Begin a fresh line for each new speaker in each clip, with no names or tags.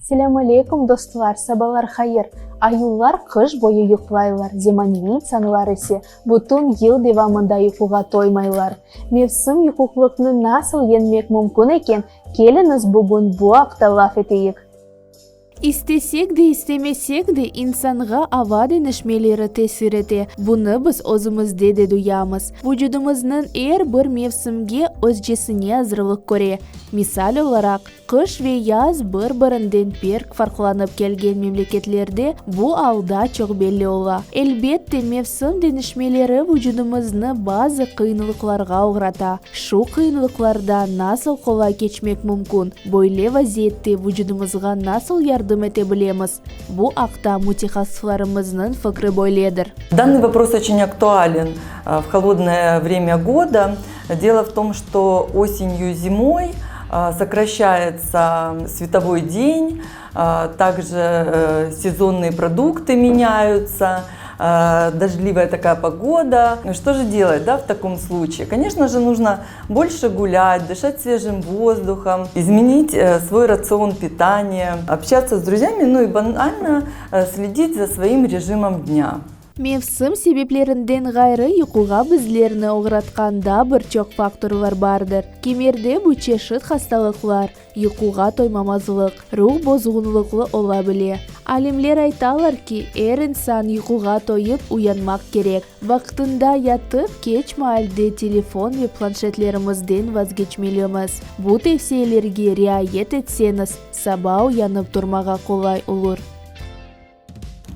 Selâm aleyküm, dostlar, sabalar hayır! Ayuvlar qış boyu yuqlaylar, zemaneviy insanlar ise bütün yıl devamında yuquğa toymaylar. Mevsim yuquqlıqnı nasıl yeñmek mümkün eken, keliñiz bugün bu aqta laf eteyik. İstesek de, istemesek de, insanğa ava deñişmeleri tesir ete. Bunı biz özümizde de duyamız. Vucudımıznıñ er bir mevsimge özcesine azırlıq köre. Misal olaraq, Qış ve yaz bir-birinden perk farqlanıp kelgen memleketlerde bu al daa çoq belli ola. Elbette, mevsim deñişmeleri vucudımıznı bazı qıyınlıqlarğa oğrata. Şu qıyınlıqlardan nasıl qolay keçmek mümkün, böyle vaziyette vucudımızğa nasıl yardım ete bilemiz? Bu aqta mütehassıslarımıznıñ fikri böyledir.
Данный вопрос очень актуален в холодное время года. Дело в том, что осенью и зимой сокращается световой день, также э, сезонные продукты меняются, дождливая такая погода. Ну, что же делать да, в таком случае? Конечно же, нужно больше гулять, дышать свежим воздухом, изменить э, свой рацион питания, общаться с друзьями, ну и банально э, следить за своим режимом дня.
Mevsim sebeplerinden ğayrı yuquğa bizlerni oğratqan daa bir çoq faktorlar bardır. Kimerde bu çeşit hastalıqlar, yuquğa toymamazlıq, ruh bozğunlıqlı ola bile. Alimler aytalar ki, er insan yuquğa toyıp uyanmaq kerek. Vaqtında yatıp, keç maalde telefon ve planşetlerimizden vazgeçmelimiz. Bu tevsiyelerge riayet etseñiz, saba uyanıp turmağa qolay olur.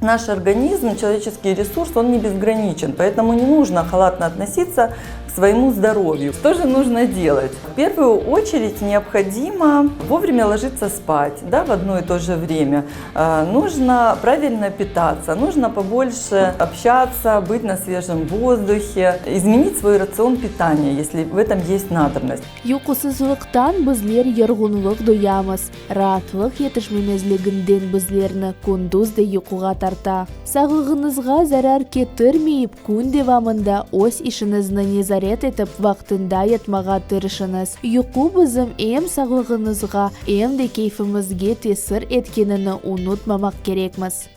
Наш организм, человеческий ресурс, он не безграничен, поэтому не нужно халатно относиться к своему здоровью. Что же нужно делать? В первую очередь необходимо вовремя ложиться спать, да, в одно и то же время. Э, нужно правильно питаться, нужно побольше общаться, быть на свежем воздухе, изменить свой рацион питания, если в этом есть надобность.
Yuqusızlıqtan bizler yorğunlıq duyamız. Raatlıq yetişmemezliginden bizlerni kündüz de yuquğa tarta. Sağlığıñızğa zarar ketirmeyip, kün devamında öz işiñizni nezaret etip, vaqtında yatmağa tırışıñız. Yuqu bizim em sağlığımızğa, em de keyfimizge tesir etkenini unutmamaq kerekmiz.